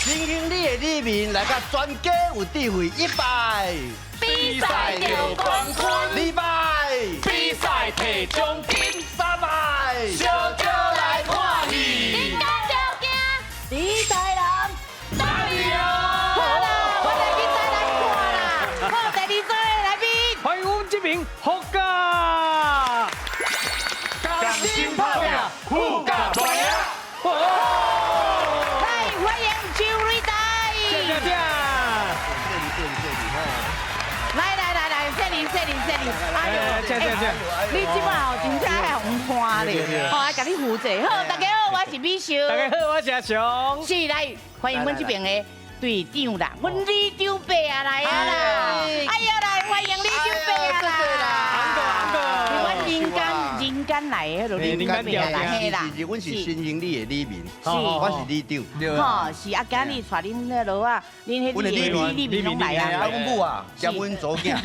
新興里的里民來佮全家有智慧一拜，比賽著冠軍，二拜，比賽提獎金，三拜，小招來看戲，人間條件，李台南，等你哦。好啦，我來去台南看啦。好，第二組的來賓，歡迎阮這邊福甲，共心拍拚，富甲大贏。來歡迎周瑞台。謝謝謝。來來來來，謝你謝你謝你。哎呦，謝謝謝。你這擺吼真正愛予阮看咧，好，來共你負責。好，大家好，我是美秀。大家好，我是阿雄。是，來歡迎阮這邊的隊長啦，阮李長伯啊來啊啦，哎呀來歡迎李長伯啊啦。阮人間人間來的，彼個李長伯啊啦，嘿啦。是，阮是新興里的里民，是，我是里長。吼，是啊，今日帶恁彼囉啊，恁彼個里民攏來啊。啊，阮母啊，兼阮祖囝。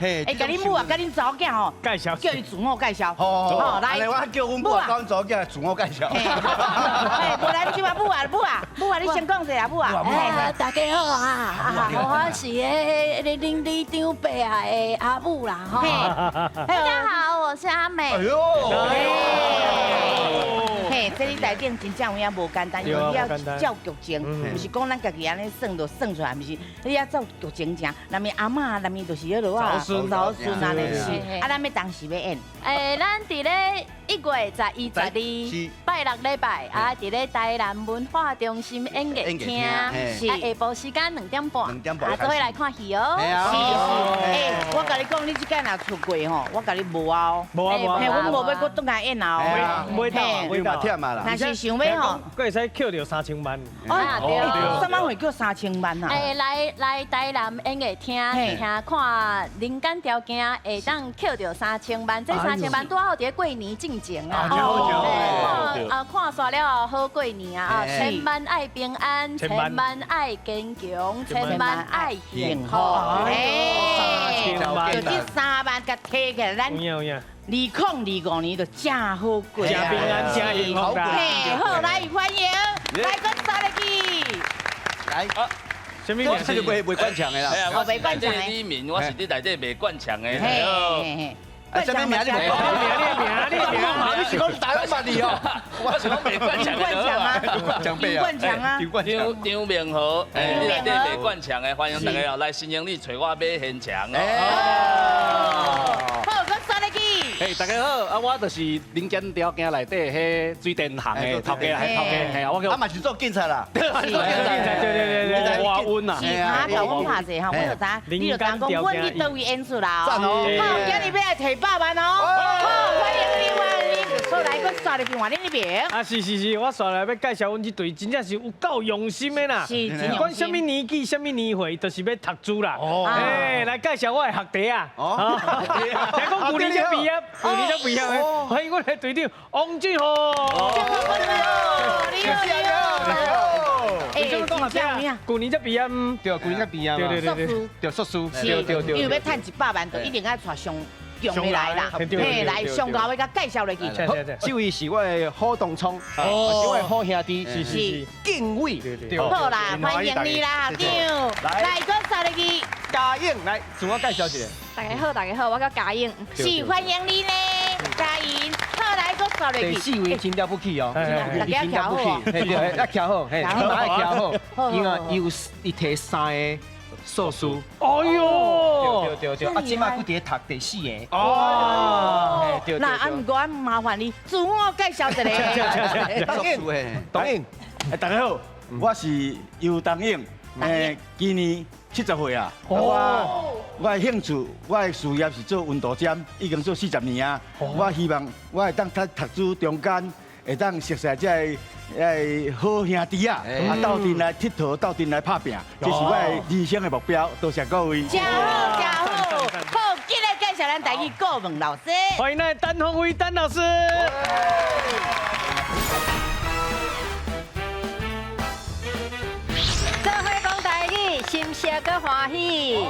嘿，會共恁母啊，佮恁查某囝吼，介紹，叫伊自我介紹。好，來，我叫阮母啊，佮阮祖囝自我介紹。嘿，無來，這擺母啊，母啊，母啊，你先講者啊，母啊。大家好啊，我是彼个恁里長伯啊的阿母啦，吼。大家好，我是阿美。哎呦，嘿，這裡台頂真正有影無簡單，因為你要照劇情，毋是講咱家己按呢算就算出來，毋是，你要照劇情行。若面阿嬤，若面就是彼落啊，祖孫按呢是。啊，咱欲當時欲演。欸，咱佇咧1月11、12，拜六禮拜啊，佇咧台南文化中心演藝廳，啊，下晡時間2點半，啊，做伙來看戲哦。是是，欸，我共你講，你這擺若出過吼，我共你無啊哦。無啊無啊。嘿，阮無欲閣轉來演啊哦。袂到，袂到。忝啊啦。若是想欲吼，閣會使扣著3000萬。啊對。啥物會叫三千萬啊？欸，來台南演藝廳聽看人間條件，會當扣著三千萬，這三千萬拄好佇咧過年進前啊。看啊，看煞了後好過年啊！千萬愛平安，千萬愛堅強，千萬愛幸福。欸，就這3萬共提起來，咱2025年就真好過，真平安，真幸福啦。嘿，好，來歡迎，來閣三個去。來。啥物我是袂慣牆的啦。我袂慣牆的。里民，我是佇內底袂慣牆的。啊，啥物名你無講？你名，你名，你是講台灣捌你哦？我是講袂慣牆的。慣牆啊！張張明和，欸，你內底袂慣牆的，歡迎大家哦來新興里揣我買現場哦。好，閣煞落去。嘿，大家好，啊，我就是人間條件內底彼水電行的頭家，係頭家，嘿啊，我叫啊嘛是做警察啦，對對對對，我溫啊，是啊，共阮拍者吼，我就知，你就知講，阮去佗位演出啦，讚哦，好，今日欲來提100萬哦，好，歡迎你，歡迎你，好，來，閣煞入去換恁那邊。啊，是是是，我煞來欲介紹阮這隊，真正是有夠用心的啦，是，不管啥物年紀、啥物年歲，就是欲讀書啦。哦，哎，來介紹我的學弟啊，哦，聽講舊年才畢業，舊年才畢業的，歡迎阮的隊長王俊豪。你好，你好，你好。欸，真正舊年才畢業，對，舊年才畢業對對對對，對，碩士，對對對，因為欲趁100萬，就一定愛帶上強的來啦，嘿，來上高的共介紹落去。這位是我的好同窗，是我的好兄弟，是是是，敬偉。好啦，歡迎你啦，校長。來，閣煞入去。嘉穎，來自我介紹一下。大家好，大家好，我叫嘉穎。是，歡迎你呢，嘉穎。好，來，閣煞入去。第四位真了不起哦，大家徛好，嘿對，要徛好，嘿，你嘛愛徛好，因為伊有伊提三个碩士。哎喲，對對對，啊，這擺閣佇咧讀第四个。哦，那啊，毋過麻煩你自我介紹一下。董穎，董穎，欸，大家好，我是游東穎，欸，今年70歲啊。我的興趣，我的事業是做溫度針，已經做40年啊。我希望我會當讀讀書中間，會當熟悉這个好兄弟啊，啊，鬥陣來𨑨迌，鬥陣來拍拚，這是我的人生的目標。多謝各位。真好，真好，好，接來介紹咱台語顧問老師。歡迎咱陳鴻威陳老師。做伙講台語，心聲閣歡喜。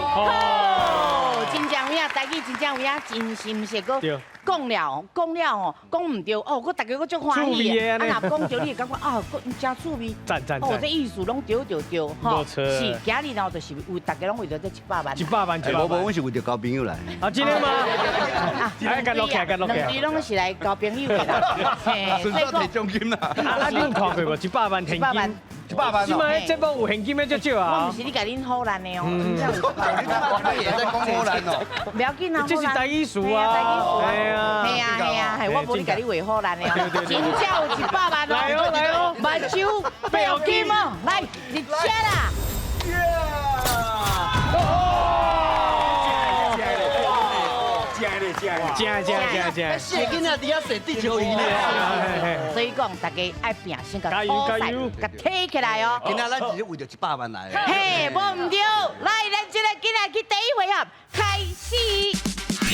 好，真正有影，台語真正有影，真心實閣講了講了吼，講毋對哦，閣大家閣足歡喜的。啊，若講對，你會感覺啊，閣真趣味。讚讚哦，這意思攏對對對，無錯。是，今日呢，就是為大家攏為著這一百萬。一百萬，一百萬。無無，阮是為著交朋友來。啊，真的嗎？啊，共錄起來，共錄起來。兩隊攏是來交朋友的啦。順便提獎金啦。啊，你有看過無？一百萬現金。一百萬。這擺節目有現金的足少啊。我毋是你共恁唬爛的哦。你也在講唬爛哦。不要緊啊，這是台語詞啊。台語詞啊。係啊，係啊，係啊，我無你共你話唬爛的哦。真正有一百萬哦。來哦，來哦。目睭白金哦，來，入車啦。正正正正，四個囡仔佇遐踅地球儀呢。所以講，大家愛拼，先共加油加油，共提起來哦。今仔咱是為著一百萬來的。嘿，無毋對，來，咱這個今仔去第一回合開始。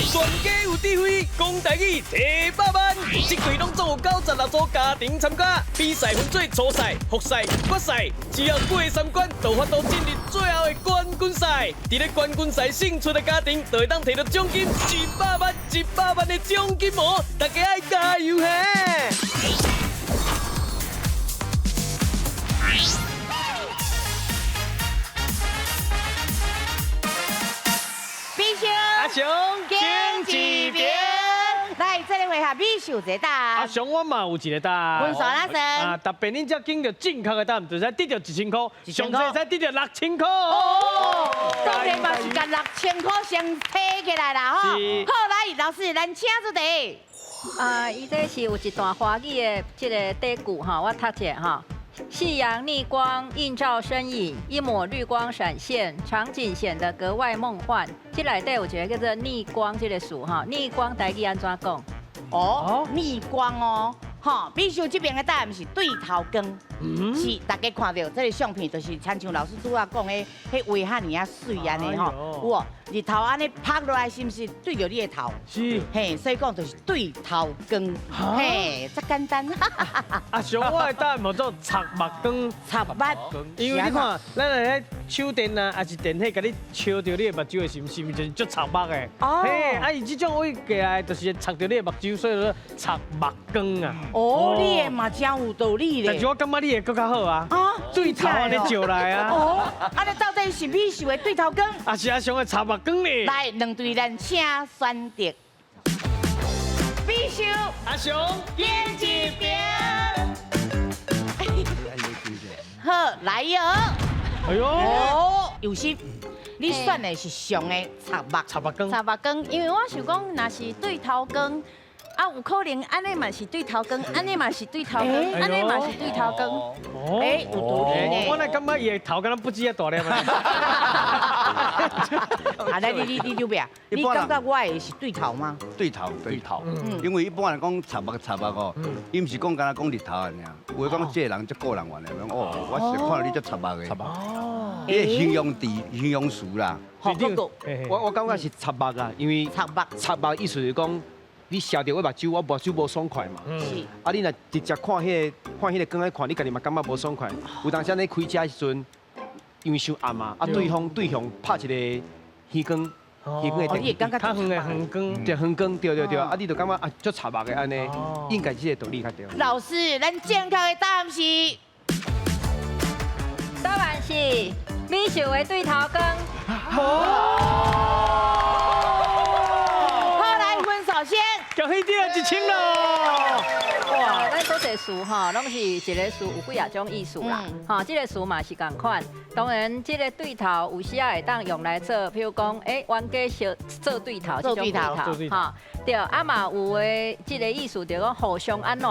全家有智慧，講台語提百萬，這隊攏總有96組家庭參加，比賽分做初賽、複賽、決賽，只要過三關，就有法度進入最後的冠軍賽。佇咧冠軍賽勝出的家庭，就會當提著獎金一百萬、一百萬的獎金哦！大家愛加油嘿！美秀，阿雄，敬一边。來，這個回合美秀一個答案。阿雄，我嘛有一個答案。分數哪算？啊，特別恁才揀著正確的答案，就使得著1000塊，上濟使得著6000塊。哦，當然嘛是共6000塊先提起來啦吼。好，來，老師，咱請出題。啊，伊這是有一段華語的這個典故吼，我讀一下吼。夕陽逆光映照身影，一抹綠光閃現，場景顯得格外夢幻。這內底有一個叫做逆光這個詞哈，逆光台語按怎講？哦，逆光哦，吼，美秀這邊的答案是對頭光，是大家看著這個相片，就是親像老師拄仔講的，彼畫遐爾仔媠按呢吼，有無？日頭按呢拍落來，是毋是對著你的頭？是，嘿，所以講就是對頭光，嘿，遮簡單。阿雄，我的答案叫做插目光，插目，因為你看，咱來咧手電啊，抑是電火，共你照著你的目睭的時，是毋是就是足插目的？哦，嘿，啊，伊這種位過來，就是插著你的目睭，所以說插目光啊。哦，你的嘛真有道理咧。但是我感覺你的閣較好啊。啊，對頭按呢照來啊。哦，啊，你到底是美秀的對頭光，抑是阿雄的插目光呢？來，兩隊咱請選擇。美秀，阿雄，揀一邊。好，來喲。哎喲。哦，有心，你選的是上的插目。插目光。插目光，因為我想講，若是對頭光。啊，有可能按呢嘛是對頭光，按呢嘛是對頭光，按呢嘛是對頭光。哦，欸，有道理呢。我哪感覺伊的頭敢若不止遐大粒啊？啊，來你你你對不？你感覺我的是對頭嗎？對頭，對頭。因為一般人講插目插目哦，伊毋是講敢若講日頭爾，有的講這個人足顧人怨的，講哦，我是看到你足插目的。哦。伊個形容詞、形容詞啦。我感覺是插目啊，因為插目插目意思是講。你射著我目睭，我目睭無爽快嘛。是。啊，你若直接看彼個看彼個光來看，你家己嘛感覺無爽快。有當時咧開車的時陣，因為傷暗嘛，啊對方對向拍一個耳光，耳光的電，較遠的遠光，對遠光，對對對，啊你就感覺啊足插目的按呢，應該這個道理較對。老師，咱正確的答案是，答案是美秀的對頭光。恭喜你1000咯！哇，咱所這詞吼，攏是一個詞有幾仔種意思啦。吼，這個詞嘛是仝款。當然，這個對頭有時仔會當用來做，譬如講，欸，冤家相做對頭，這種對頭，吼，對。啊嘛有的這個意思就講互相按怎，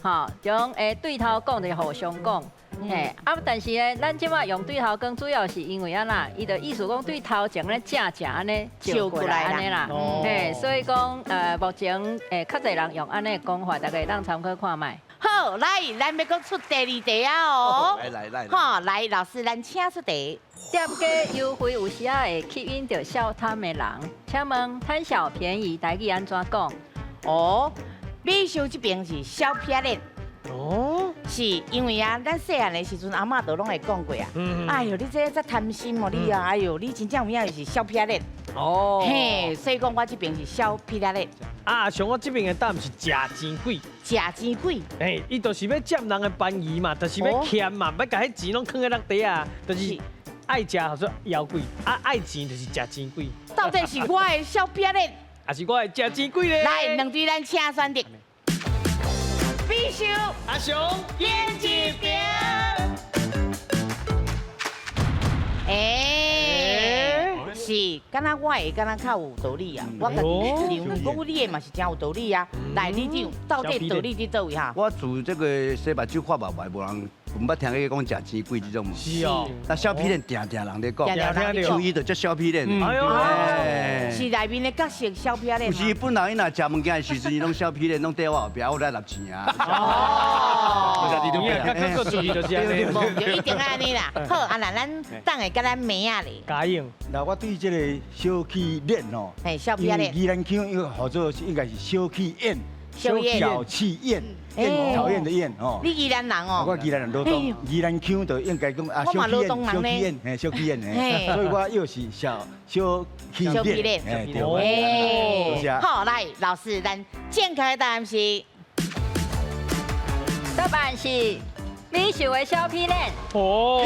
吼，種欸對頭講就互相講。嘿，啊，但是呢，咱這擺用對頭光，主要是因為按怎，伊就意思講對頭前咧正正按呢照過來按呢啦，嘿，所以講，目前較濟人用按呢講法，大家會當參考看覓。好，來，咱欲閣出第二題啊哦。來來來，好，來，老師，咱請出題。店家優惠有時仔會吸引著小貪的人，請問貪小便宜台語按怎講？哦，美秀這邊是小撇咧。哦，是因為啊，咱細漢的時陣，阿嬤都攏會講過啊。哎喲，你這遮貪心哦，你啊，哎喲，你真正有影就是小撇咧。哦，嘿，所以讲我這邊是小屁仔咧。啊，像我這邊的答案是食錢鬼。食錢鬼。嘿，伊就是欲佔人的便宜嘛，就是欲儉嘛，欲共彼錢攏囥佇落底啊，就是愛食號做枵鬼，啊愛錢就是食錢鬼。到底是我的小屁仔咧，還是我的食錢鬼咧？來，兩隊咱請選擇。必須阿雄演一邊。欸，是，敢若我的敢若較有道理啊。我家己認為，講你的嘛是真有道理啊。來，李長，到底道理佇佗位哈？我自這個洗目睭發目來，無人毋捌聽過講食錢鬼這種物。是哦。那小屁臉定定人咧講，像伊就這小屁臉。哎喲，是內面的角色小屁臉。有時本人伊若食物件的時陣，伊攏小屁臉，攏綴我後壁，我來納錢啊。哦。各個注意就是按呢，就一定愛按呢啦。好，啊那咱等下佮咱妹仔咧。加油。那我對這個小氣臉吼，嘿，小屁臉。宜蘭腔又號做應該是小氣燕。小氣厭，厭討厭的厭哦。你宜蘭人哦？我宜蘭人，羅東。宜蘭腔就應該講啊，小氣厭，小氣厭，嘿，小氣厭，嘿。所以我又是小小氣臉，嘿，對。好，來，老師，咱正確的答案是，答案是美秀的小屁臉。哦。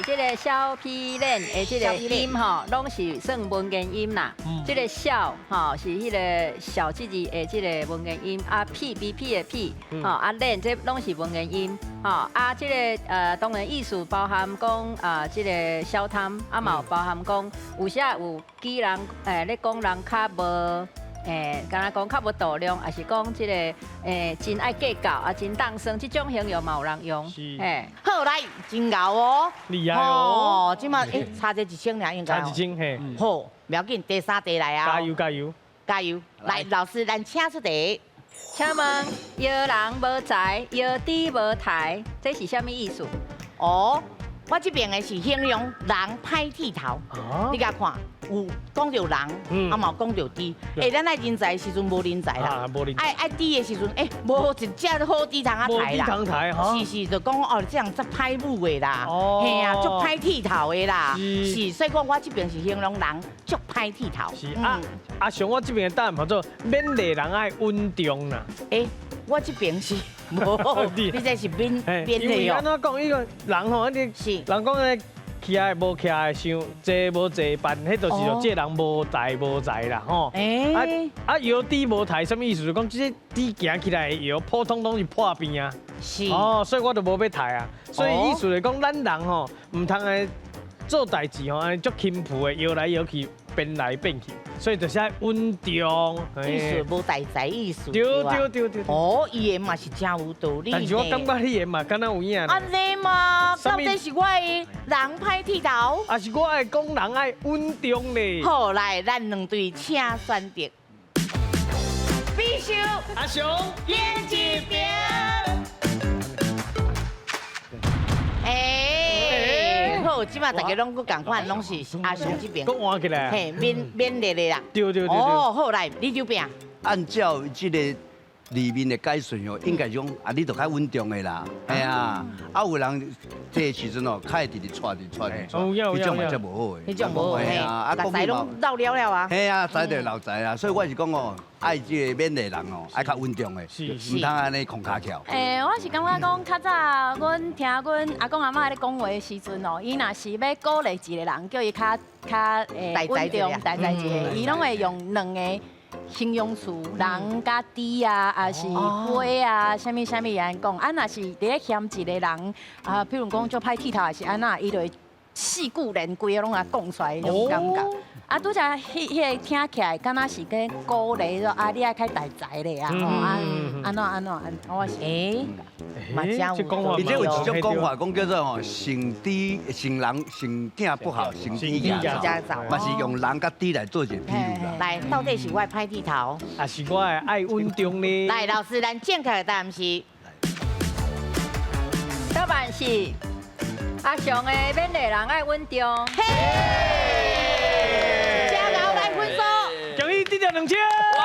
這個小屁臉的這個音吼，攏是算文言音啦。這個小吼是彼個小這字的這個文言音，啊屁 B 屁的屁，吼啊臉這攏是文言音，吼啊這個當然意思包含講啊這個小貪，啊嘛有包含講有時有幾人咧講人較無。敢若講較無度量，抑是講這個真愛計較，啊真當生，這種形容嘛有人用。是。好來，真𠢕哦。厲害哦。這馬差這1000爾應該。差1000嘿。好，不要緊，第三題來啊。加油加油。加油！來，老師，咱請出題。請問，搖人無才，搖豬無刣，這是啥物意思？哦，我這邊的是形容人歹剃頭。你共看。有講著人，啊嘛有講著豬。欸，咱愛人才的時陣無人才啦，愛愛豬的時陣，欸，無一隻好豬通啊刣啦。是是，就講哦，這人足歹母的啦，嘿啊，足歹剃頭的啦。是，所以講我這邊是形容人足歹剃頭。是啊，啊，像我這邊的答案叫做勉勵人愛穩重啦。欸，我這邊是無，你這是勉勉勵哦。按怎講？伊個人吼，你是人講咧。徛的無徛的，想坐無坐伴，彼就是說這人無才無才啦，吼。啊啊，搖豬無刣，啥物意思？就講這個豬行起來的搖，普通攏是破病啊。是。哦，所以我就無欲刣啊。所以意思就講，咱人吼，毋通來做代誌吼，按呢足輕浮的搖來搖去，變來變去。所以就是愛穩重。意思無代才意思。對對對對。哦，伊的嘛是真有道理。但是我感覺你的嘛敢若有影。按呢嘛，到底是我的人歹剃頭，還是我的講人愛穩重咧？好，來，咱兩隊請選擇。必須阿雄演一遍。欸，好，這馬大家攏閣仝款，攏是阿雄這邊。閣換起來。嘿，免免熱的啦。對對對對。哦，好，來，李長餅。按照這個裡面的解說哦，應該講啊，你就較穩重的啦，嘿啊，啊有人這個時陣哦，較會直直掣直掣直掣，彼種嘛才無好的，彼種無好，嘿啊，啊講攏漏了了啊，嘿啊，知就漏知啊，所以我是講哦，愛這個勉勵人哦，愛較穩重的，毋通按呢空跤蹺。欸，我是感覺講較早，阮聽阮阿公阿嬤咧講話的時陣哦，伊若是欲鼓勵一個人，叫伊較較穩重、大才一个，伊攏會用兩個形容詞，人佮豬啊，抑是雞啊，啥物啥物按呢講。啊，若是佇咧嫌一個人啊，比如講足歹剃頭，抑是按怎，伊就會四句連規个攏共講出來彼種感覺。啊，拄才彼個聽起來，敢若是咧鼓勵說啊，你愛較大才咧啊，吼啊，按怎按怎按，我是欸，嘛真有伊這有一種講法，講叫做吼，成豬成人成囝不好，成豬仔走，嘛是用人佮豬來做一個比喻啦。來，到底是我歹剃頭，還是我的愛穩重呢？來，老師，咱正確的答案是，答案是阿雄的勉勵人愛穩重。恭喜得到2000！哇！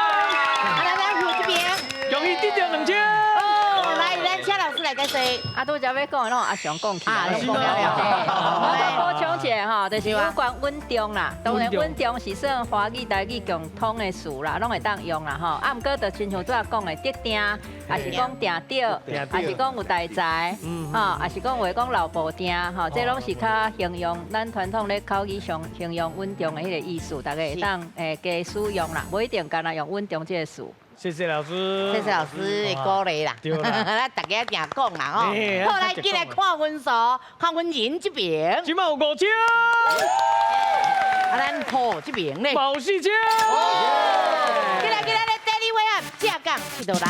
來來，這邊。恭喜得到2000！哦，來，咱請老師來继续。啊，拄才欲讲的拢阿雄讲去啊，拢讲了了。我补充一下吼，就是有关稳重啦。当然稳重是算华语、台语共通的词啦，拢会当用啦吼。啊，毋过就亲像拄仔讲的，得定，也是讲定著，也是讲有代财，吼，也是讲有的讲老婆定，吼，这拢是较形容咱传统咧口语上形容稳重的彼个意思，大家会当加使用啦，无一定干焦用稳重这个词。谢谢老师，谢谢老师的鼓励啦。咱大家定讲啦吼。好，来进来看分数，看阮人这边。这摆有5000。啊，咱虎这边咧。嘛有4000。进来进来，来第二位啊，正港佚佗人。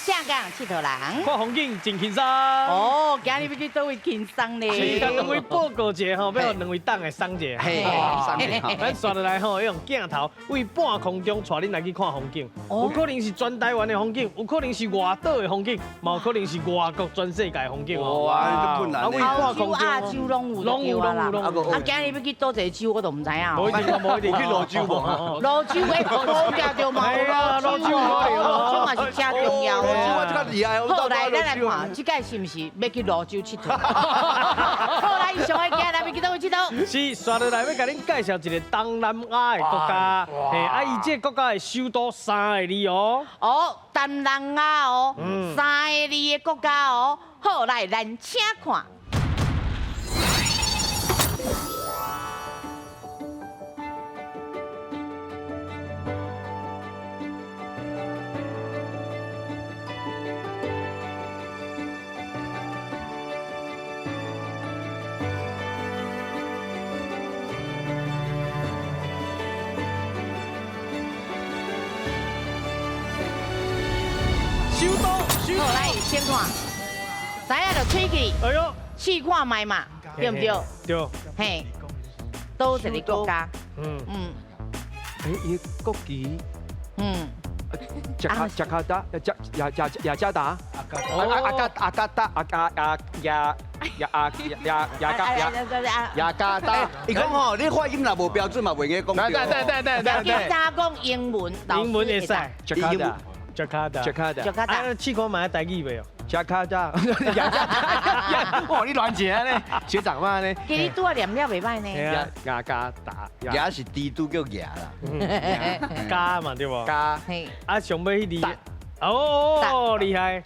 正港佚佗人，看风景真轻松。哦，今日欲去佗位轻松咧？是，共两位报告一下吼，欲予两位党的送一下。嘿，送一下。咱紲落来吼，用镜头对半空中带恁来去看风景。有可能是全台湾的风景，有可能是外岛的风景，嘛有可能是外国全世界的风景哦。哇，这困难。啊，对半空中，亚洲拢有，拢有，拢有，拢有。啊，今日欲去佗一个州，我都毋知影。无一定，无一定。去芦洲无？芦洲的，芦洲就嘛有芦洲，芦洲嘛是真重要。好，来，咱来看，这届是毋是欲去芦洲𨑨迌？好，来，上个镜来欲去佗位𨑨迌？是，紲落来欲共恁介绍一个东南亚的国家，嘿，啊，伊这个国家的首都三个字哦。哦，东南亚哦，三个字的国家哦。好，来，咱请看。好，来先看，知影就吹起，哎呦，试看觅嘛，对毋对？对。嘿，佗一个国家？嗯嗯。哎，伊国旗，雅加雅加达，雅雅雅雅加达，阿阿加阿加达阿加阿雅雅阿雅雅加雅雅加达。伊讲吼，你发音若无标准嘛，袂用讲。对对对对对对。警察讲英文，英文会使。雅加达。雅加达，雅加达，雅加达。啊，试看觅台语袂哦？雅加达，雅加达，哇，你乱讲呢，学长嘛呢？其实拄仔念了袂歹呢。雅加达，雅是猪拄叫牙啦，加嘛对无？加。啊，上尾彼字，哦，厉害。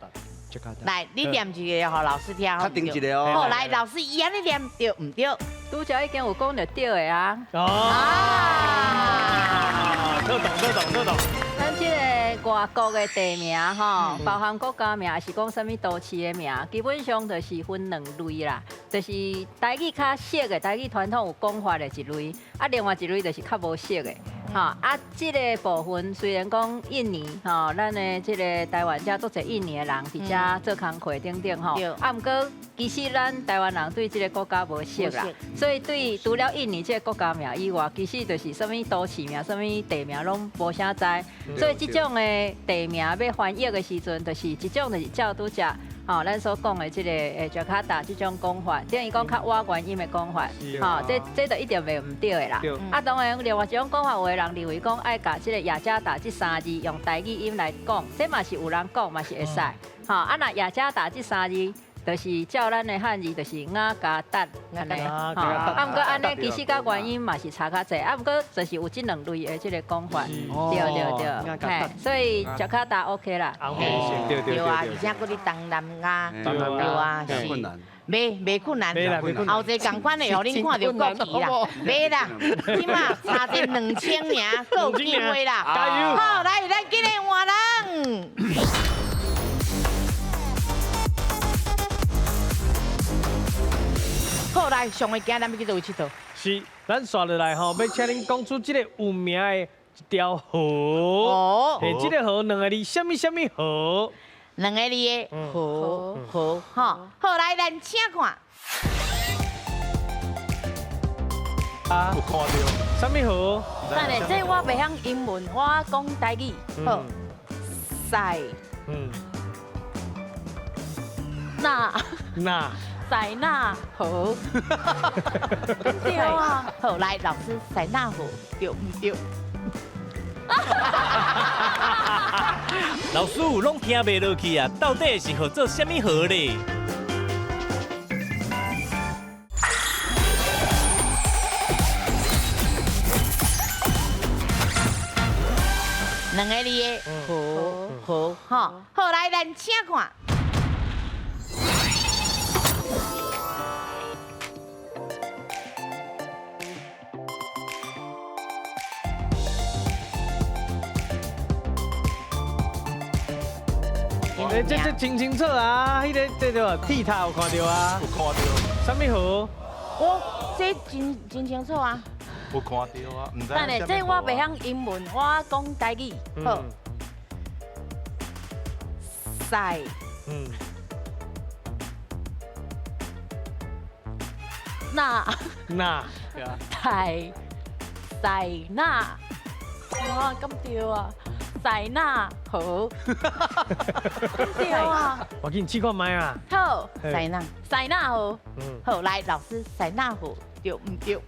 来，你念一个，予老师听。确定一个哦。好，来，老师伊按呢念对毋对？拄才已经有讲著对的啊。哦。都懂，都懂，都懂。咱这个外国的地名吼，包含国家名，还是讲啥物都市的名，基本上就是分两类啦，就是台语较熟的，台语传统有讲法的一类，啊，另外一类就是较无熟的。吼，啊，这个部分虽然讲印尼吼，咱的这个台湾遮足济印尼的人伫遮做工课等等吼，啊，毋过其实咱台湾人对这个国家无熟啦，所以对除了印尼这个国家名以外，其实就是啥物都市名、啥物地名拢无啥知，所以这种的地名欲翻译的时阵，就是一种就是照拄才。吼，咱所讲的这个雅加达这种讲法，等于讲较倚原音的讲法，吼，这就一定袂毋对的啦。啊，当然另外一种讲法，有的人认为讲爱共这个雅加达这三字用台语音来讲，这嘛是有人讲嘛是会使。吼，啊，若雅加达这三字，就是照咱的汉字，就是雅加达按呢。吼，啊，毋过按呢其实佮原音嘛是差较济，啊，毋过就是有这两类的这个讲法，对对对，嘿，所以雅加达 OK 啦。对对啊，而且阁伫东南亚，对啊，是。袂袂困难，后一个仝款的，予恁看著国旗啦，袂啦，这马差一2000尔，阁有机会啦。加油！好，来，咱今日换人。好，来，上个镜咱欲去佗位𨑨迌？是，咱紲落来吼，欲请恁讲出这个有名的一条河。哦。嘿，这个河两个字，啥物啥物河？两个字的河河吼。好，来，咱请看。啊，有看著。啥物河？等下，这我袂晓英文，我讲台语。好。赛。嗯。那。那。塞纳河。對啊，好，來老師，塞納河對毋對？老師攏聽袂落去啊，到底是號做啥物河咧？兩个字的河河吼，好來，咱請看。欸，這真清楚啊！彼个這個鐵塔有看到啊？有看到。啥物河？哦，這真清楚啊！有看到啊，毋知。等下，這我袂曉英文，我講台語。好。塞。那。那。台。塞納。哇，敢對啊！塞納河，對啊，我給你試看覓啊。好，塞納，塞納河，好，來老師，塞納河對毋對？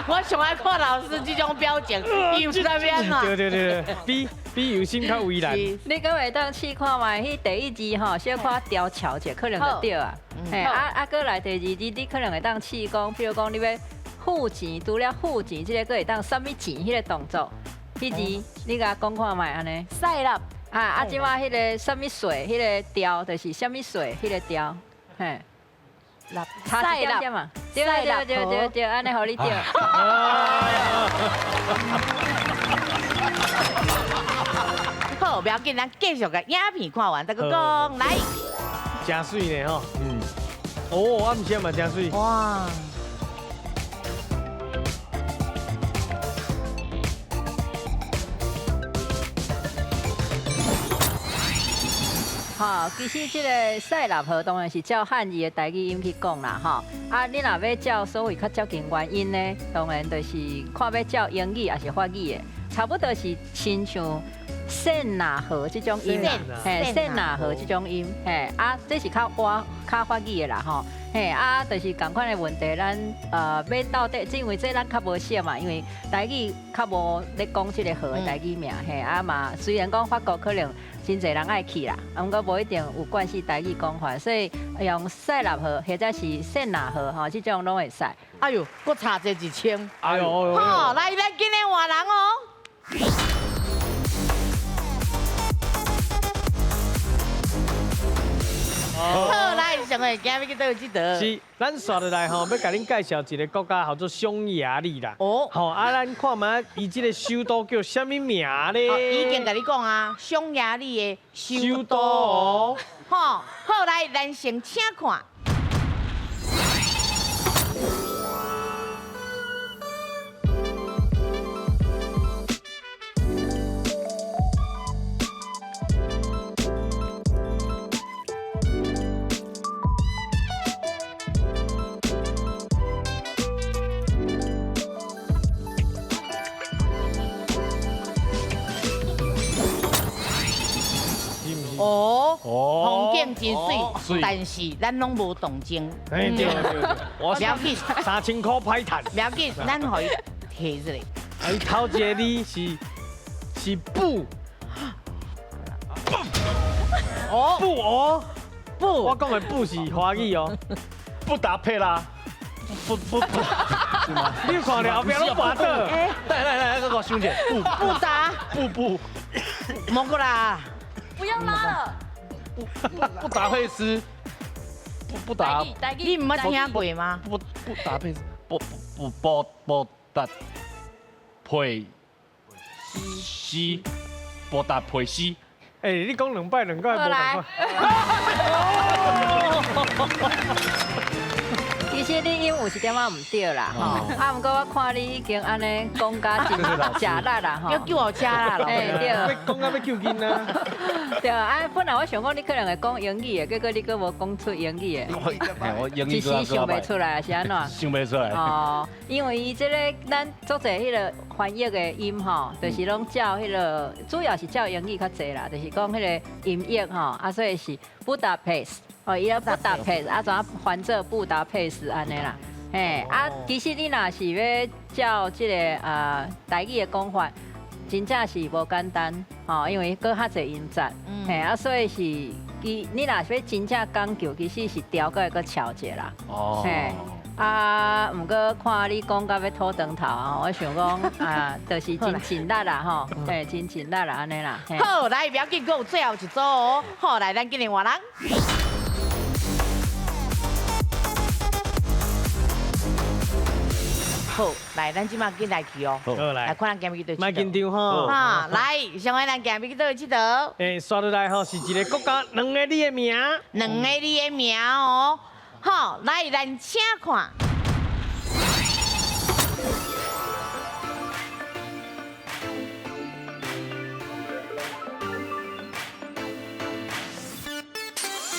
我上愛看老師這種表情，伊毋知欲按怎。對對對，比有心較為難。你閣會當試看覓？彼第一字吼，小可調俏者，可能就對啊。嘿，啊，閣來第二字，你可能會當試講，譬如講你欲付錢，除了付錢，這个閣會當啥物錢？彼个動作，彼字你共講看覓按呢？塞納。啊，這擺彼个啥物稅？彼个調就是啥物稅？彼个調，嘿。差一點點嘛。對對對對對，按呢予你對。好，不要緊，咱繼續共影片看完，再閣講來。真媠呢吼。哦，啊，毋是嘛，真媠。哇。吼，其實這个塞納河當然是照漢字的台語音去講啦，吼。啊，你若欲照所謂較接近原音呢，當然就是看欲照英語抑是法語的，差不多是親像塞納河這種音，嘿，塞納河這種音，嘿，啊，這是較活較法語的啦，吼，嘿，啊，就是仝款的問題，咱欲到底，因為這咱較無熟嘛，因為台語較無咧講這个河的台語名，嘿，啊嘛，雖然講法國可能真濟人愛去啦，啊，毋過無一定有關係台語講法，所以用塞納河或者是塞納河吼，這種攏會使。哎喲，閣差這1000。哎喲，好，來，咱今日換人哦。好，來，上個今日去佗位佚佗？是，咱紲落來吼，欲共恁介紹一个國家，號做匈牙利啦。哦。吼，啊，咱看覓伊這个首都叫啥物名咧？已經共你講啊，匈牙利的首都哦。吼，好，來，咱先請看。哦，風景真媠，但是咱攏無動靜。對對對，不要緊， 3000箍歹趁。不要緊，咱予伊提出來。啊，伊頭一个字是布，哦，布哦，布，我講的布是華語哦，不搭配啦，不不不，你有看到後壁攏跋倒。來來來，我想者，不不搭，不不，莫過啦。不要拉了，不達佩斯，不達，你毋捌聽過嗎？不達佩斯，不不不不達佩斯，不達佩斯。欸，你講兩擺兩個無仝款。其實實你音有一點仔毋對啦，吼。啊，毋過我看你已經按呢講甲真食力啦，吼。要救我家啦，欸對。欲講甲欲救囡仔。對啊，本來我想講你可能會講英語的，結果你閣無講出英語的。我英語一時想袂出來，是按怎？想袂出來。哦，因為伊這个咱足濟彼个翻譯的音吼，就是攏照彼个，主要是照英語較濟啦，就是講彼个音譯吼，啊，所以是布達佩斯，哦，伊個布達佩斯，啊，怎翻做布達佩斯按呢啦？嘿，啊，其實你若是欲照這个啊台語的講法，真正是無簡單，吼，因為閣較濟音節，嘿，啊，所以是其你若是欲真正講究，其實是調閣會閣俏一下啦，哦，嘿。啊，毋過看你講甲欲吐長頭啊，我想講啊，就是真盡力啦吼，嘿，真盡力啦，按呢啦。好，來，不要緊，閣有最後一組哦。好，來，咱緊來換人。好，來，咱這馬緊來去哦。好，來，來看咱行欲去佗。莫緊張吼。哈，來，上海咱行欲去佗佚佗。欸，刷落來吼是一個國家兩个字的名。兩个字的名哦。好，來，咱請看。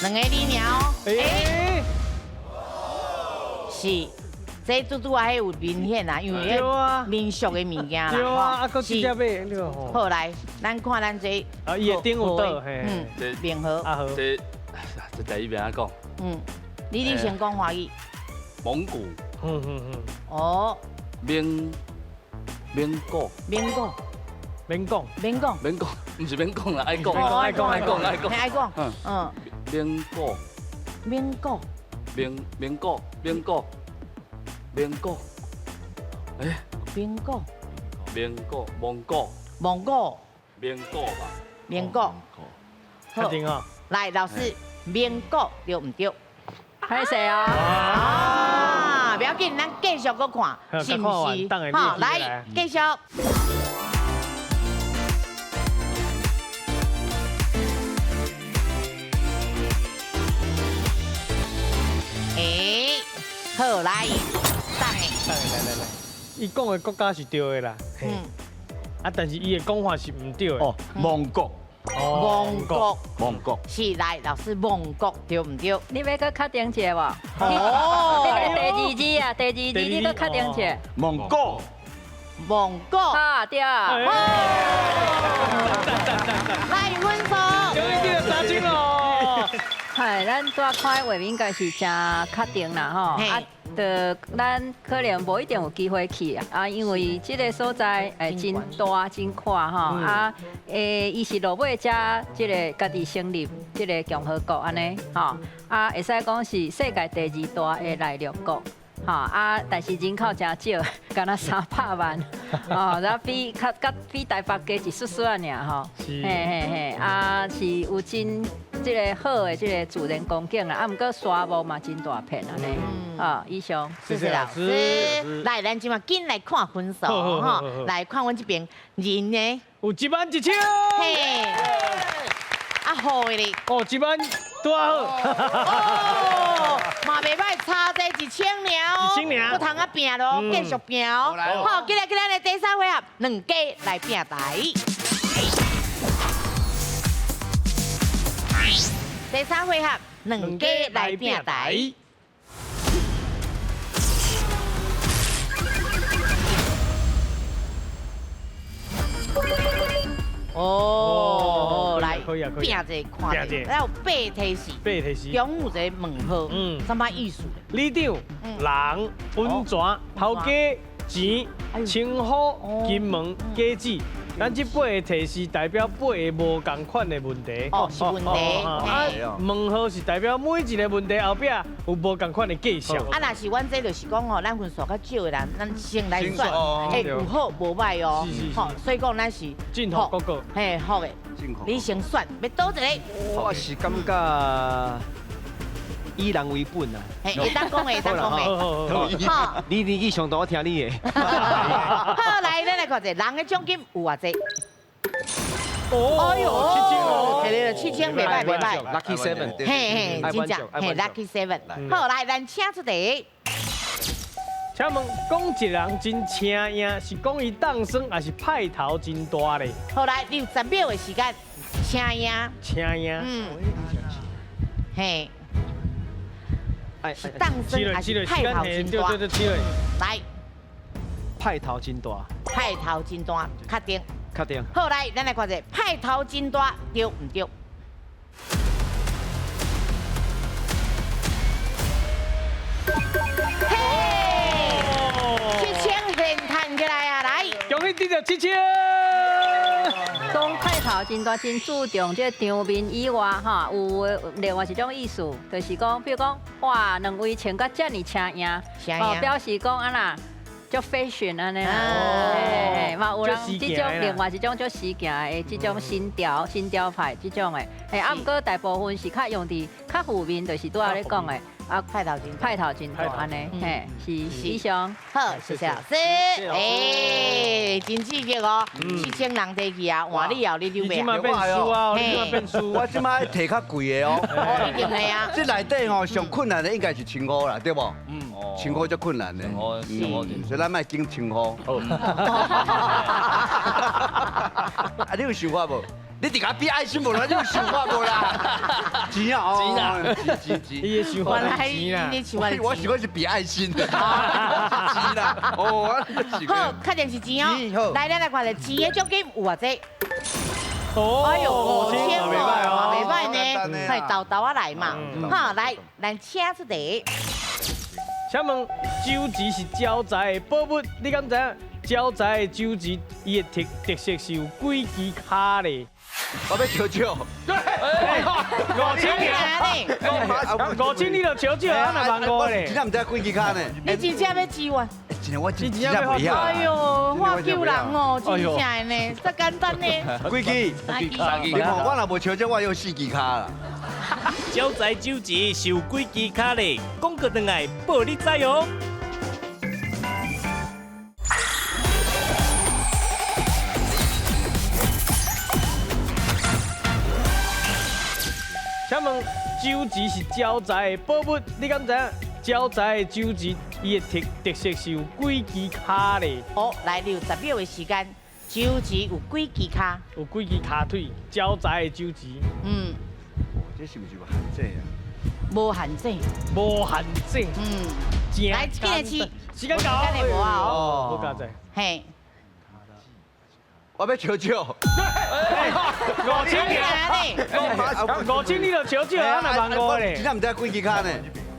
兩個字爾哦，欸，是，這拄拄仔彼有明顯啊，因為民俗的物件啦，對啊，啊，閣直接買，對吼。好，來，咱看咱這，啊，伊的頂有倒，嘿，這明號，啊好，這這台語欲按怎講？嗯，你先講華語。蒙古。哦。蒙蒙古。蒙古。免講。免講。免講，毋是免講啦，愛講。愛講，愛講，愛講。愛講。嗯。蒙古。蒙古。蒙蒙古，蒙古，蒙古。欸。蒙古。蒙古，蒙古。蒙古。蒙古吧。蒙古。確定哦。來，老師，蒙古對毋對？歹勢哦。啊，不要緊，咱繼續閣看，是毋是？好，來繼續。欸，好，來，等下。來來來，伊講的國家是對的啦。嗯。啊，但是伊的講法是毋對的。哦，蒙古。蒙古，蒙古是來，老師蒙古對毋對？你欲閣確定一下無？哦，這个第二字啊，第二字你閣確定一下。蒙古，蒙古，啊對。來分數。終於得30咯。係，咱拄仔看畫面應該是誠確定啦吼。啊，就咱可能無一定有機會去啊，因為這个所在欸真大真闊吼啊，欸，伊是落尾才這个家己成立這个共和國按呢吼，啊，會使講是世界第二大的內陸國。吼啊！但是人口真少，敢若300萬，哦，然後比較較比台北加一絲絲仔爾吼。嘿嘿嘿，啊是有真這个好的這个自然風景啦，啊，毋過沙漠嘛真大片按呢。啊，以上。謝謝老師。來，咱這馬緊來看分數吼，來看阮這邊人呢？有1萬1千。嘿。啊好的咧。哦，1萬拄好。哦，嘛袂歹，差這1000爾哦。1000爾。閣通啊拼咯，繼續拼哦。好，今日今日的第三回合，兩家來拼台。第三回合，兩家來拼台。哦，來可以啊，拼一下看者，咱有八提示，八提示，中有一个问号，嗯，啥物意思？里长、人、温泉、头家、钱、称呼、金门、果子。咱这八个提示代表八个无仝款的问题。哦，是问题。啊，问号是代表每一个问题后壁有无仝款的继续。啊，若是阮这就是讲吼，咱分数较少的人，咱先来选，欸，有好无歹哦。是是是。吼，所以讲咱是进好各个。嘿，好的。你先选，欲佗一个？我是感觉以人为本啊。嘿，会当讲的，会当讲的。好，你年纪上大，我听你的。好，來，咱來看者，人的獎金有偌濟？哦，哎呦，7000，摕了7000，袂歹袂歹。 Lucky Seven，嘿嘿，真正，嘿，Lucky Seven。好，來，咱請出題。請問講一人真請贏，是講伊當耍，還是派頭真大咧？好來，你有10秒的時間，請贏。請贏。嗯。嘿。是當耍還是派頭真大？對對對，來。派頭真大。派頭真大，確定。確定。好，來，咱來看者，派頭真大，對毋對？嘿，7000现赚起来啊！來，恭喜得到7000。講派頭真大，真注重這場面以外，哈，有另外一種意思，就是講，比如講，哇，兩位穿甲遮爾請贏，哦，表示講按怎。足 fashion 按呢啦，嘿，嘛有人這種另外一種足時行的這種新潮新潮派這種的，嘿，啊，毋過大部分是較用佇較負面，就是拄仔咧講的，啊，派頭真派頭真大按呢，嘿，是以上，好，謝謝老師，欸，真刺激哦，7000人提去啊，換你後你溜袂啊？你這馬變輸啊，你這馬變輸，我這馬提較貴的哦，一定的啊，這內底吼上困難的應該是15塊啦，對無？嗯，1000塊足困難的，所以咱莫揀1000塊。啊，你有想法無？你直共比愛心無啦？你有想法無啦？錢啊，錢啊，錢錢。你的想法是錢啦。我想法是比愛心。錢啦，哦，好，確定是錢哦。來，咱來看下錢的獎金有偌濟。哎呦，5000哦，袂歹呢，係豆豆仔來嘛。好，來，咱請出題。請問酒池是招財的寶物，你敢知影？招財的酒池，伊的特色是有幾支跤咧？我欲笑笑。對，5000，5000你就笑笑，啊若萬五咧？真正毋知幾支跤呢？你真正欲支援？真正我真正袂曉。哎喲，我救人哦，真正的呢，這簡單呢。幾支？三支。你看我若無笑笑，我有4支跤啦。招財酒池是有幾支跤咧？廣告轉來報你知哦。請問酒池是招財的寶物，你敢知影？招財的酒池，伊的特色是有幾支跤咧？好，來，你有10秒的時間。酒池有幾支跤？有幾支跤腿？招財的酒池。嗯。這是毋是有限制啊？無限制。無限制。嗯。來，今日試。時間到。時間無啊哦。無加載。嘿。我欲笑笑。 5000，5000你就笑笑，啊若15,000咧？真正毋知幾支跤呢？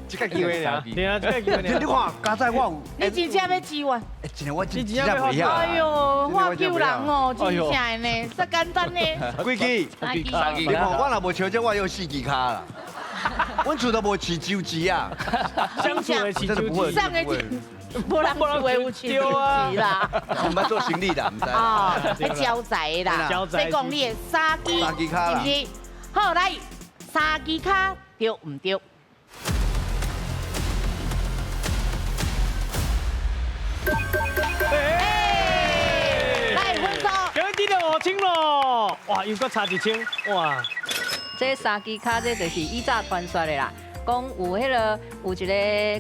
這個機會爾，對啊，這個機會爾。你看，加載我有。你真正欲支援？真正我真正袂曉。哎喲，我救人哦，真正的呢，這簡單呢。幾支？三支。你看我若無笑笑，我有4支跤啦。阮厝都無飼酒池啊。相處的飼酒池。上個無人厝的有飼酒池啦。毋捌做生意啦，毋知。哦，彼招財啦。這講你的三支，是毋是？好，來，3支跤對毋對？來分數，今日得到5000咯！哇，又閣差1000，哇！這3支跤，這就是以早傳說的啦。講有彼个有一个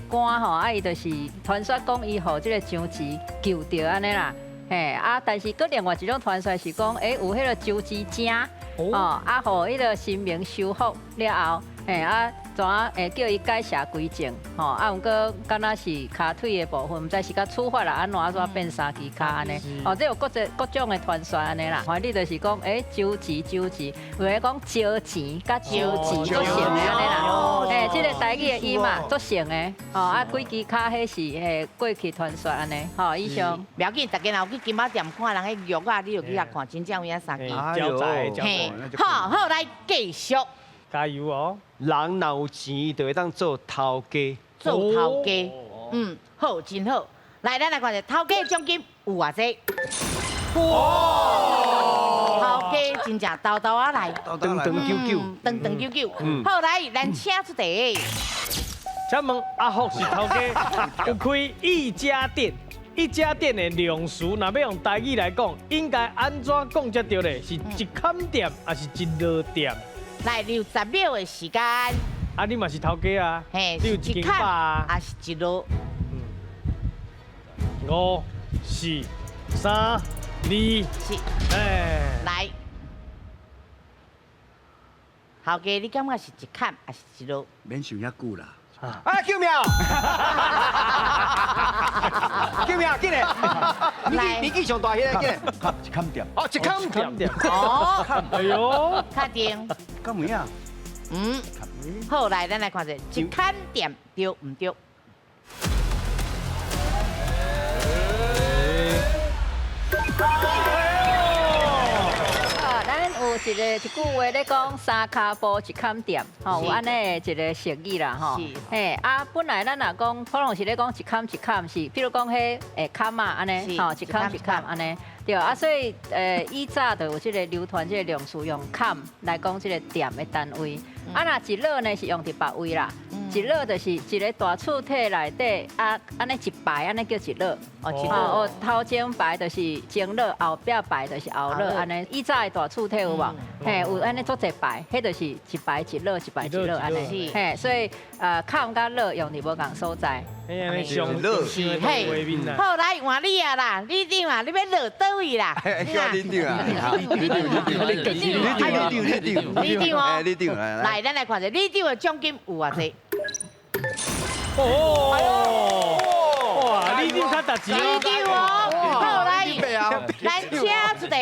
官吼，啊伊就是傳說講伊予這个張慈救著按呢啦，嘿啊，但是閣另外一種傳說是講，欸有彼个周芷精，哦啊，予彼个神明修復了後，嘿啊。怎啊？會叫伊改邪歸正，吼啊！毋過敢若是跤腿的部分，毋知是佮處罰啦，按怎怎變3支跤按呢？哦，這有各種的傳說按呢啦。反正就是講，欸，酒池酒池，有的講招錢佮招錢足像的按呢啦。欸，這个台語的音嘛，足像的。哦，啊，幾支跤彼是嘿過去傳說按呢。吼，以上。無要緊，大家若有去金仔店看人彼玉啊，你就去遐看，真正有影3支。招財，嘿，好好來繼續。加油哦！人若有錢，就會當做頭家。做頭家，嗯，好，真好。來，咱來看下頭家獎金有偌濟？哇！頭家真正豆豆仔來，長長久久，長長久久。好，來，咱請出題。請問阿福是頭家，有開一家店，一家店的量詞，若欲用台語來講，應該按怎講才對咧？是一坎店，還是一落店？來，你有10秒的時間。啊，你嘛是頭家啊？嘿，你有一間百啊？還是一落？ 5、4、3、2，是，哎，来，头家，你感觉是一坎还是一落？免想遐久啦。啊，救命！救命！紧来，年纪上大迄个，紧来。一坎点。哦，一坎点。哦，哎呦，确定。敢有影？嗯，好，来，咱来看者，一坎点对毋对？咱有一句话咧讲，三跤步一坎店，吼，有按呢一个俗语啦，吼。嘿，啊，本来咱若讲，可能是咧讲一坎一坎是，比如讲彼坎仔按呢，吼，一坎一坎按呢，对啊，所以以早就有这个流传这个量词用坎来讲这个店的单位，啊，若一落呢是用伫别位啦。一落就是一个大厝体内底啊，按呢一排，按呢叫一落。哦，头前排就是前落，后壁排就是后落，按呢。以早的大厝体有无？嘿，有按呢足济排，彼就是一排一落，一排一落按呢。嘿，所以坎佮落用伫无仝所在。是嘿，好，来换你啊啦，李长啊，你欲落佗位啦？叫李长啊，李长，李长，李长，李长哦，李长，来，咱来看者，李长的奖金有偌济？哦，哇，李长较值钱。李长哦，好来，咱请出题。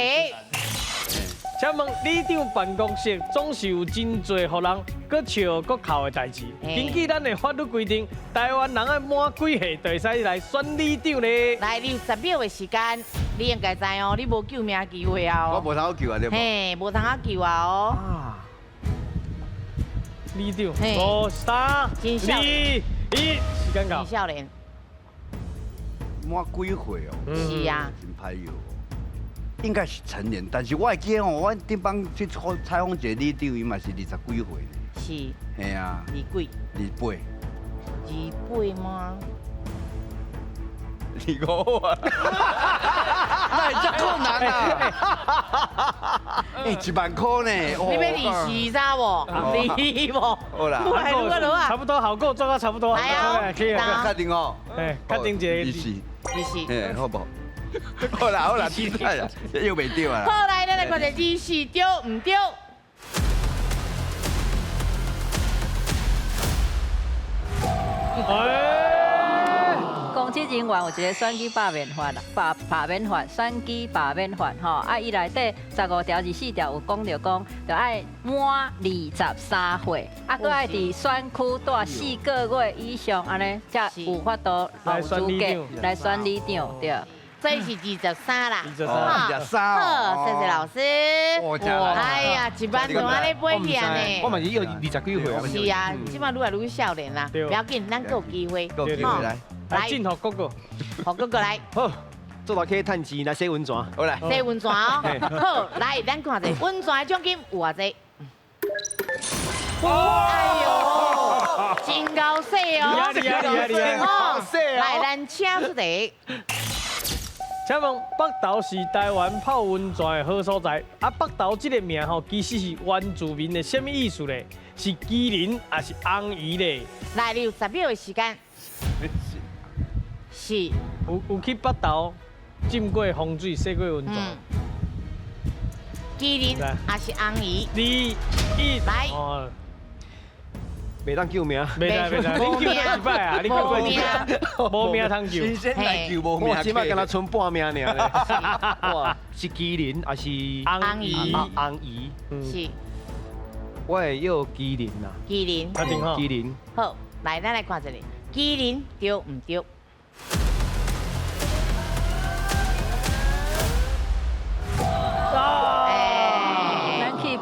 请问里长办公室总是有真济予人阁笑阁哭的代志。根据咱的法律规定，台湾人爱满几岁就会使来选里长呢？来，你有10秒的时间，你应该知哦，你无救命机会啊！我无通好救啊，对无？嘿，无通好救啊哦。里长，5、3、2、1，时间到。真少年。满几岁哦？是啊。真歹药。应该是成年，但是我会记吼，我顶摆去采访一个里长，伊嘛是20几岁呢。是。嘿啊。二几？28。28吗？25啊！那会遮困难啊！哎，1万块呢？你欲24无？22无？好啦。差不多，好过做到差不多。来啊！可以啊。确定哦。哎，确定一个。 24。24。嘿，好无？好啦好啦，又袂对啊！好来，咱来看者24对毋对？公职人员有一个选举罢免法啦，罢免法，选举罢免法吼，啊，伊内底15条、24条有讲著讲，著爱满23岁，啊，阁爱伫选区住4个月以上，按呢才有法度有资格来选里长，对。这是23啦，23，好，谢谢老师。哎呀，一万就按呢飞起啊呢。我嘛是有20几岁啊。是啊，这摆愈来愈少年啦，不要紧，咱阁有机会。来，来，进学哥哥，学哥哥来。好，做大溪趁钱来洗温泉。好来，洗温泉哦。好，来，咱看者温泉的奖金有偌济？哎呦，真𠢕洗哦，厉害厉害哦。来，咱请出题。请问北投是台湾泡温泉的好所在。啊，北投这个名吼，其实是原住民的什么意思咧？是麒麟还是红鱼咧？来，你有10秒的时间。是。有去北投浸过风水、洗过温泉。麒麟还是红鱼？ 2、1，来。袂当救命，袂当袂当，你救几摆啊？你救过几摆？无命通救，新鲜来救无命。我这摆敢若剩半命尔咧。哇，是麒麟还是红鱼？红鱼是。我会要麒麟啦。麒麟，麒麟。好，来，咱来看一下，麒麟对毋对？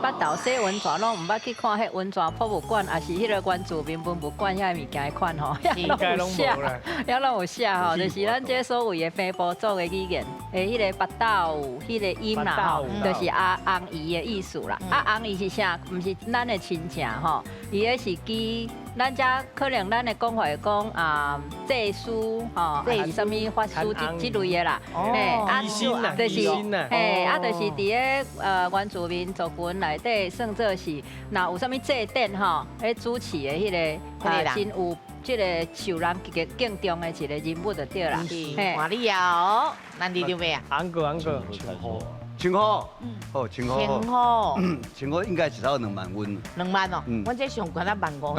北投洗温泉拢毋捌去看彼温泉博物馆，抑是彼个原住民文物馆遐物件的款吼，遐拢有写，遐拢有写吼，就是咱这所谓的平埔族的语言，的彼个北斗彼个音啦吼，就是阿红鱼的意思啦。啊，红鱼是啥？毋是咱的亲情吼，伊彼是基咱遮可能咱的讲法会讲啊，祭司吼，还是啥物法师这类的啦，嘿，啊，就是嘿，啊，就是伫咧原住民族群内底算做是，若有啥物祭典吼，彼主持的彼个真有這個受人極敬重的一個人物就對啦。看你哦，咱你著咩啊？紅哥，紅哥，稱呼，好，稱呼，稱呼，稱呼應該是差不多2萬蚊。2萬哦，阮這上懸啊1.5萬。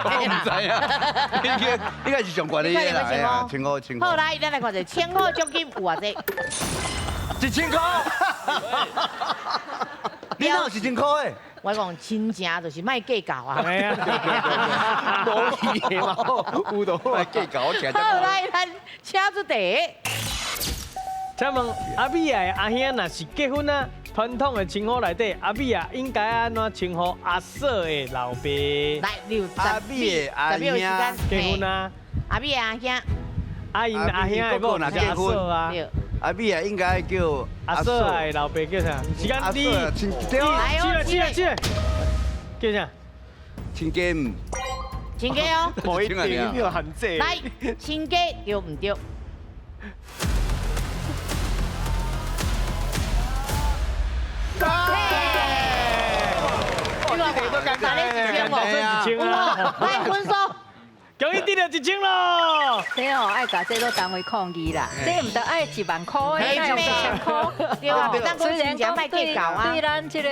我毋知啊，應該是上懸的啦。稱呼，稱呼。好，來，咱來看一下稱呼獎金有偌濟？1000塊。你哪有1000塊的？我講親情就是莫計較啊。係啊，無去的嘛，有就莫計較，我聽。好，來，咱請出題。請問阿美仔的阿兄若是結婚啊，傳統的稱呼內底，阿美仔應該按怎稱呼阿嫂的老爸？來，你有阿美的阿兄結婚啊？阿美的阿兄，阿因阿兄的某是阿嫂啊。阿美仔應該叫阿嫂的老爸叫啥？時間你，對啊，起來起來，叫啥？親家毋？親家哦，無一定有限制。來，親家對毋對？1000啊！來分數，恭喜得到1000咯！這哦愛共這做單位抗議啦，這毋著愛1萬塊，愛1000塊。對啊，雖然講對對咱這個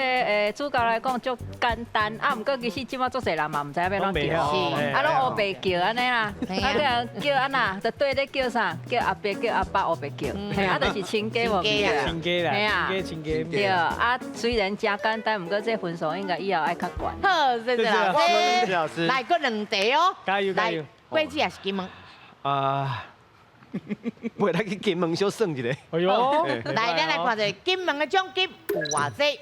主教來講足簡單，啊，毋過其實這馬足濟人嘛毋知影欲按怎叫，啊，攏烏白叫按呢啦，啊，叫叫按怎，就對咧叫啥？叫阿伯叫阿爸烏白叫，啊，就是親家無？親家啦，親家親家。對，啊，雖然誠簡單，毋過這分數應該以後愛較懸。好，謝謝老師。來，閣兩題哦。加油加油！果子也是金門。啊，袂來去金門小算一下。哎喲，來，咱來看一下金門的獎金有偌濟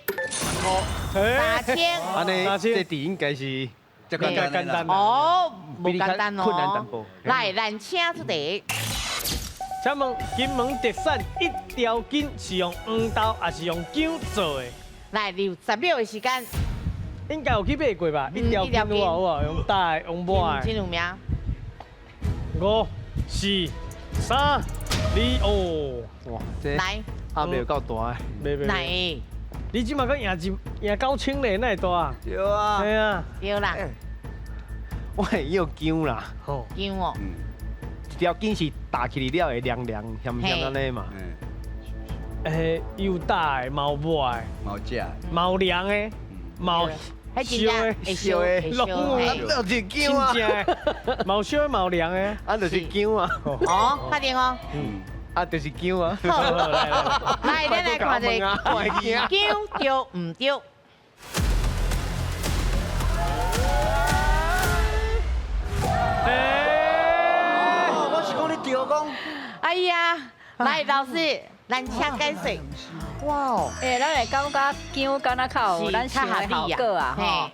？3000。按呢，這題應該是較簡單。哦，無簡單哦。困難淡薄。來，咱請出題。請問金門特產一條筋是用黃豆還是用薑做的？來，你有10秒的時間。應該有去買過吧？一條筋有啊有啊，用大的，用抹的。真有名。5、4、3、2，哦！哇，這來，阿未有夠大的。來，你這馬閣贏贏9000咧，哪會大？對啊。對啊。對啦。我會用薑啦。薑哦。一條筋是打起來了會涼涼、鹹鹹按呢嘛。有大的，嘛有抹的，嘛有食的，嘛有涼的，嘛有。燒的，燒的，攏有，就是薑啊，嘛有燒的，嘛有涼的，啊，就是薑啊。哦，確定哦。啊，就是薑啊。好，來，咱來看一下，薑對毋對？我是講你對講。哎呀，來，老師，咱請解釋。哇哦！咱會感覺薑敢若較有咱想的效果啊，吼！啊，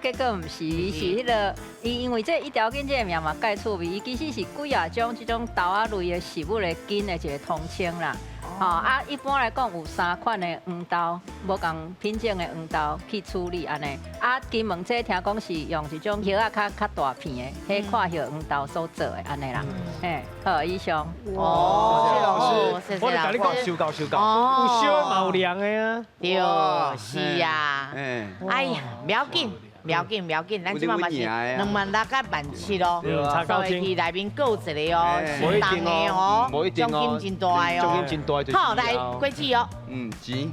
結果毋是，是彼个，伊因為這一條筋這个名嘛蓋趣味，伊其實是幾仔種這種豆仔類的食物的筋的一個統稱啦。吼啊，一般來講有3款的黃豆，無仝品種的黃豆去處理按呢。啊，金門這聽講是用一種葉仔較大片的，彼塊葉黃豆所做的按呢啦。嘿，好，以上。哦，謝謝我就共你講，收夠收夠，有燒嘛有涼的啊。對，是啊。哎呀，不要緊。不要緊，不要緊，咱這馬嘛是2萬6佮1.7萬咯，所以去內面閣有一个哦，是重的哦，獎金真大哦，獎金真大就是。好，來，果子哦。嗯，錢。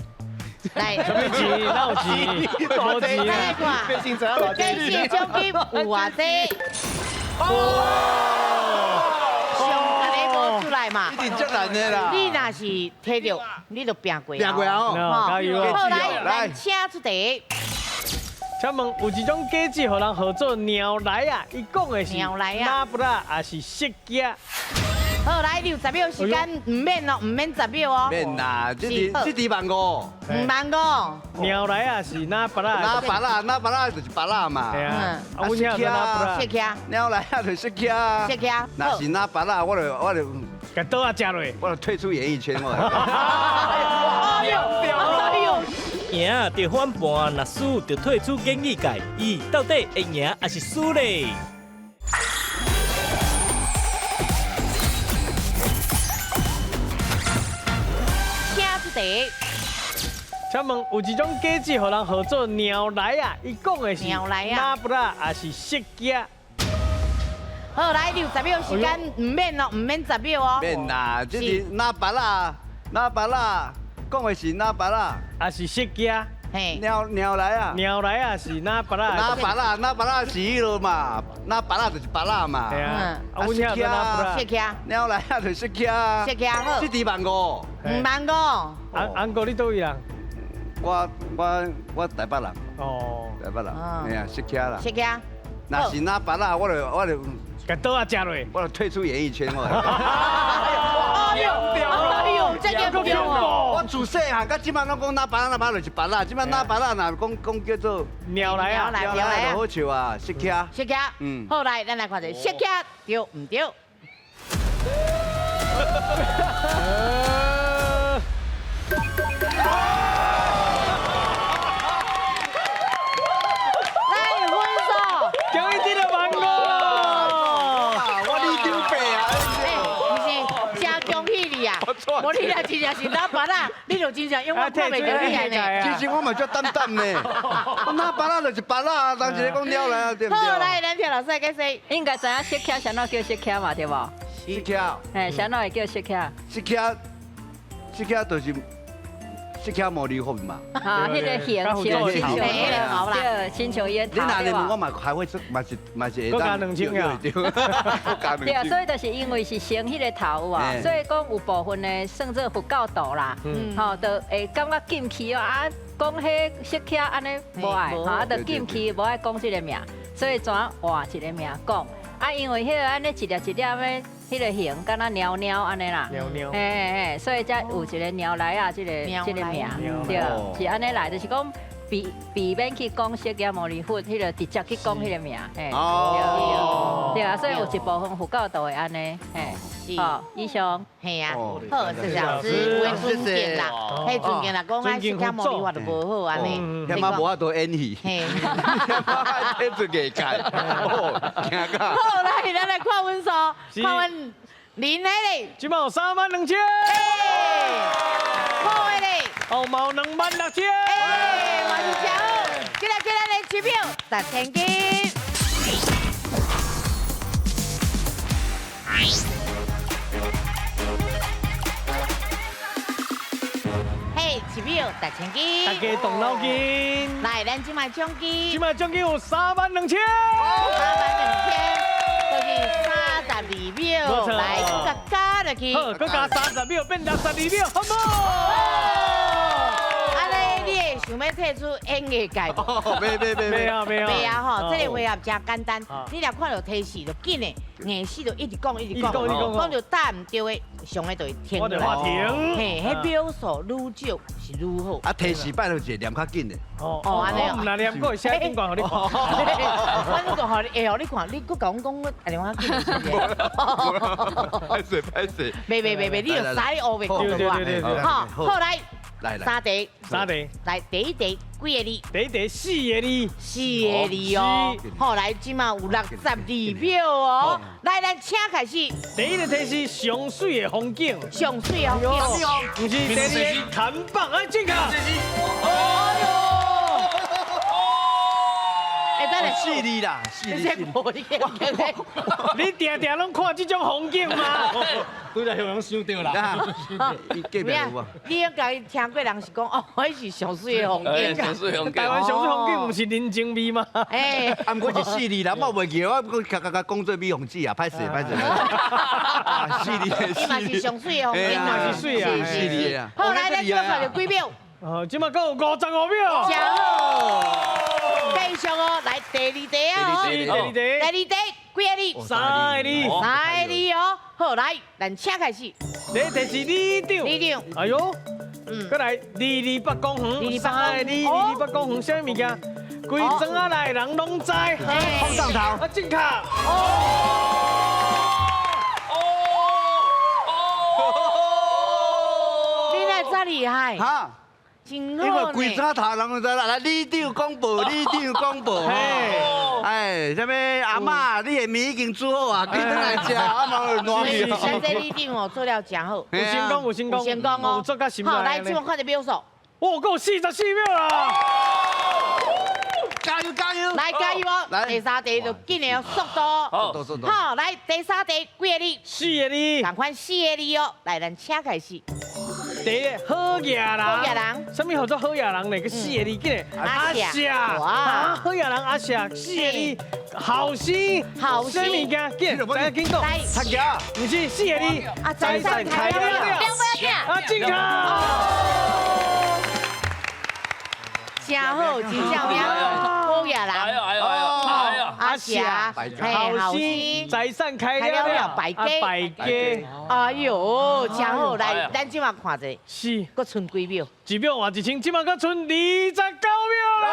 來，啥物錢？哪有錢？無錢。咱來看，这次獎金有偌濟？哇！上悬的無出來嘛？一定足難的啦。你若是提著，你就拼過。拼過哦。加油！好，來，來，請出題。請問有一種果子，予人號做貓來啊？伊講的是哪不啦，還是釋迦？好，來，你有10秒時間，毋免哦，毋免10秒哦。免啦，這這1萬5。5萬5。貓來啊，是哪不啦？哪不啦？哪不啦就是芭樂嘛。對啊。啊，我聽哪不啦？釋迦。貓來啊，就是釋迦。釋迦。若是哪芭樂，我就共刀仔食落，我就退出演藝圈我。哎呦！哎呦！贏就反盤，若輸就退出演藝界。伊到底會贏還是輸咧？請出題。請問有一種果子，予人號做貓來啊？伊講的是哪不啦，還是釋迦？好，來，你有10秒時間，毋免哦，毋免10秒哦。免啦，這是哪巴啦，哪巴啦，講的是哪巴啦，啊是釋迦，鳥鳥來啊，鳥來啊是哪巴啦，哪巴啦，哪巴啦是彼落嘛，哪巴啦就是巴啦嘛。對啊，啊，阮遐叫哪巴啦，釋迦，鳥來啊就是釋迦，釋迦好，這支萬五，5萬5。安哥你佗位人？我台北人。哦，台北人，哎呀，釋迦啦，釋迦。若是哪巴啦，我就。共刀仔食落，我就退出演藝圈我。哎呦，哎呦，這嚴重哦！我自細漢到這擺攏講哪巴啦哪巴就是巴啦，這擺哪巴啦若講叫做鳥來啊，鳥來啊，好笑啊，釋迦，釋迦，嗯，好來，咱來看者釋迦對毋對？無你若真正是哪巴啦，你就真正永遠看袂著你安尼。其實我嘛足膽膽呢，哪巴啦就是巴啦，當一個講鳥來啊，對毋對？好，來，咱聽老師來解釋。應該知影釋迦啥物叫釋迦嘛，對無？釋迦。嘿，啥物會叫釋迦？釋迦，釋迦就是釋迦牟尼佛嘛。啊，彼個形象，親像對，親像伊的頭。你若問我嘛，還會嘛是嘛是會當。對。對啊，所以就是因為是生彼個頭啊，所以講有部分的算做佛教徒啦，吼，就會感覺禁忌哦啊，講彼釋迦按呢無愛，吼，啊，就禁忌無愛講這個名，所以怎換一個名講。啊，因為彼個按呢一粒一粒的。彼個形敢若貓貓按呢啦，嘿嘿嘿，所以才有一個貓來啊，這個名，對，是按呢來，就是講避免去講釋迦牟尼佛，彼個直接去講彼個名，嘿，對啊，所以有一部分佛教徒會按呢，嘿，好，以上，嘿啊，好，謝謝老師，有尊敬啦，彼尊敬啦，講啊釋迦牟尼佛就無好按呢，遐嘛無法度演戲，嘿，演出藝界，哦，驚甲。好，來，咱來看分數，看阮林的咧，這擺有32000，好的咧，哦，嘛有26000，哎，嘛是真好，接來接來咧，7秒值千金。嘿，7秒值千金，大家動腦筋。來，咱這擺獎金，這擺獎金有32000， 32000，就是32秒，來，閣加落去，好，閣加30秒，變62秒，好無？按呢，你會想欲退出演藝界無？袂袂袂袂啊袂啊！袂啊吼，這個回合真簡單，你若看著提示就緊的，硬死就一直講一直講，講著答毋對的，上的就會停落來。停。嘿，彼秒數愈少是愈好。啊，提示拜託一下念較緊的。哦哦，按呢。我毋若念，閣會寫頂懸予你看。我閣予你，會予你看，你閣共阮講，我念較緊是毋是？歹勢歹勢。袂袂袂袂，你就使烏白講就好。好，好來。三題，三題，來第一題幾個字？第一題4個字，4個字哦。好，來，這馬有62秒哦。來，咱請開始。第一個題是上水的風景，上水的風景，毋是第二個看板啊，這個。哎呦！哎，等下，四字啦，四字。你定定攏看這種風景嗎？拄才向陽想著啦。你應該聽過人是講哦，彼是上水的風景。上水風景。台灣上水風景毋是人情味嗎？哎，啊，毋過是四字啦，我袂記，我閣共共講做美鳳子啊，歹勢歹勢。四字。伊嘛是上水的風景嘛是水啊，四字啊。好，來，咱這馬看著幾秒？哦，這馬閣有55秒。真好。繼續哦，來第二題啊！第二題，第二題，幾個字？3個字。3個字哦。好，來，咱請開始。第一題是里長。里長。哎呦，閣來二二八公園，3個字，二二八公園，啥物件？規庄仔內人攏知。空上頭。啊，正確。哦。你哪遮厲害？哈。因为规早头人就知啦，来里长广播，里长广播，哎，啥物阿嬷，你的面已经煮好啊，紧转来食，阿嬷就烂去。咱这里长哦做了真好，有成功，有成功，有成功哦，有做较心好，来，这马看著秒数。哦，够44秒啦！加油加油！来加油哦！第三题就紧的速度。速度。好，来第三题几个字？四个字。仝款四个字哦。来，咱请开始。第一，好野人。好野人。啥物号做好野人呢？阁四个字，紧的。阿霞。哇。好野人阿霞，四个字，后生。后生。啥物件？紧，来紧讲。读家。毋是四个字。啊，财产开了了。啊，正确。真好，真正有影，好野人。哎呦哎呦哎呦！阿霞，后生，财产开了了，败家，败家。哎呦，真好，来，咱这马看者，是，阁賰几秒？一秒换1000，这马阁賰29秒啦！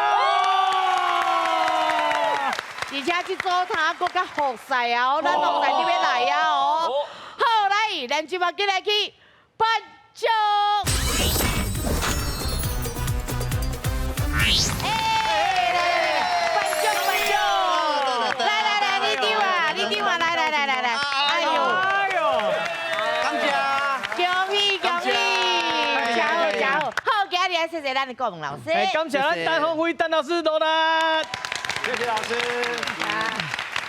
而且这组汤阁较复赛啊，咱复赛这边来啊哦。好，来，咱这马进来去颁奖。哎，来来来，颁奖颁奖！来来来，你丢啊，你丢啊，来来来来来，哎呦哎呦，感谢，恭喜恭喜，真好真好，好，今日谢谢咱的顾问老师，哎，感谢咱陈鸿辉陈老师落来，谢谢老师。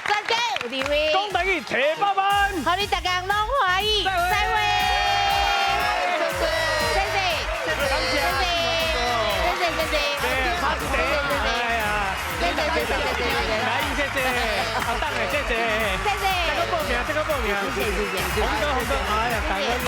专家有智慧，讲台语提百万，予你逐家拢欢喜，再会，谢谢，谢谢，谢谢，谢谢，谢谢。谢谢谢谢谢谢，来谢谢，阿等的谢谢，谢谢，这个报名，这个报名，谢谢谢谢，红哥红哥，哎呀，感恩啦。